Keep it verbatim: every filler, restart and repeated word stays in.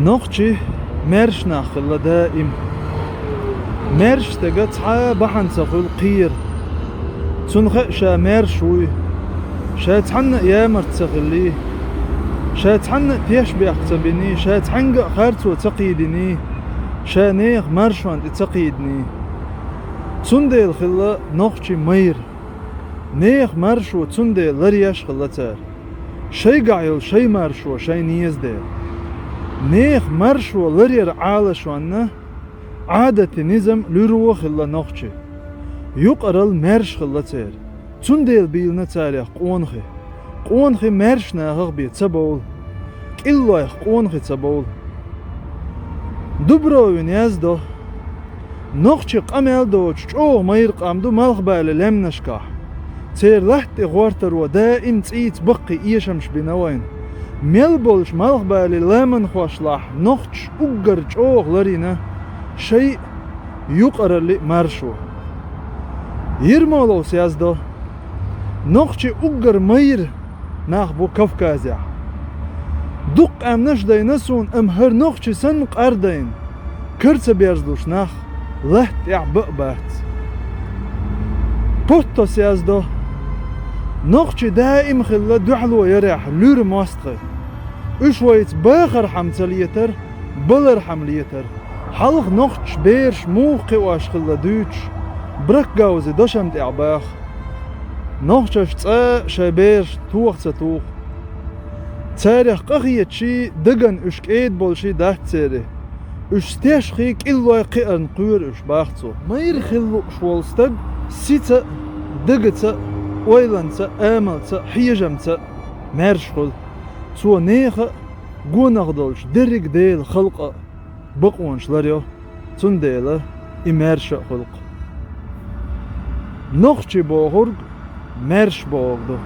Нохчий маьрша нах хилла даим. Маьрша стеган цхьа а бахьана ца хуьлу кхера. Цунна хаьа ша маьрша вуй. Ша цхьанна а ямарта ца хиллий. Ша цхьанна а тешнабехк ца биний, ша цхьаьнгга а харцо ца кхийдиний, ша нехан маршонна тӀе ца кхийдиний. Цундела хилла нохчий майра. Нехан маршо цундела ларъеш хилла цара. Шайгахь йолу шайн маршо шайна еза дела. Нехан маршо ларъяран Ӏалашонна, Ӏадатан низам, луьро хилла нохчий. Юкъаралла маьрша хилла церан. Цундела бийлина царех къонахий. Къонахий маьрша нахах бен ца бовлу. КӀиллойх къонахий ца бовлу. Дубровин яздо: нохчий къамел доцуш чӀогӀа майра къам ду малхбале лаьмнашкахь. Церан латта тӀе гӀортаро даим цӀийца баккхий эшамаш бина вайна. Мел болчу малхбале ламанхошлахь нохчаша уггар чӀогӀа ларйина шайн юкъаралли а маршо. Ермоловс яздо: нохчий уггар майра нах бу Кавказехь. Дукха къаьмнаш дайна суна, амма хӀара нохчий санна къардайна, кара ца берзалуш нах латта тӀехь бан а бац. Путтос яздо: нохчий даим хилла дуьхьало ярехь луьра мостагӀий. Уьш вайца бахархьама ца летара, балархьама летара. Хьалха нохчаша бераш муха кхиош хилла дуьйцуш, Бракгаузен дошам тӀехь баха. Нохчаша цкъа а шайн бераш тоха ца туху. Царех къахеташий, дагна уьш кӀеда болуший дац церан. Уьш стешхий, кӀиллой кхиарна кхоьру уьш, баха цо. Майра хила лууш волу стаг сица а, дагаца а, ойланца а, амалца а, хьежамца а маьрша хуьлу. Цо нехан а, гонах долчу дерриг Делан халкъан а бакъонаш ларйо, цундела и маьрша а хуьлу-кх. Нохчий бохург маьрша бохург ду.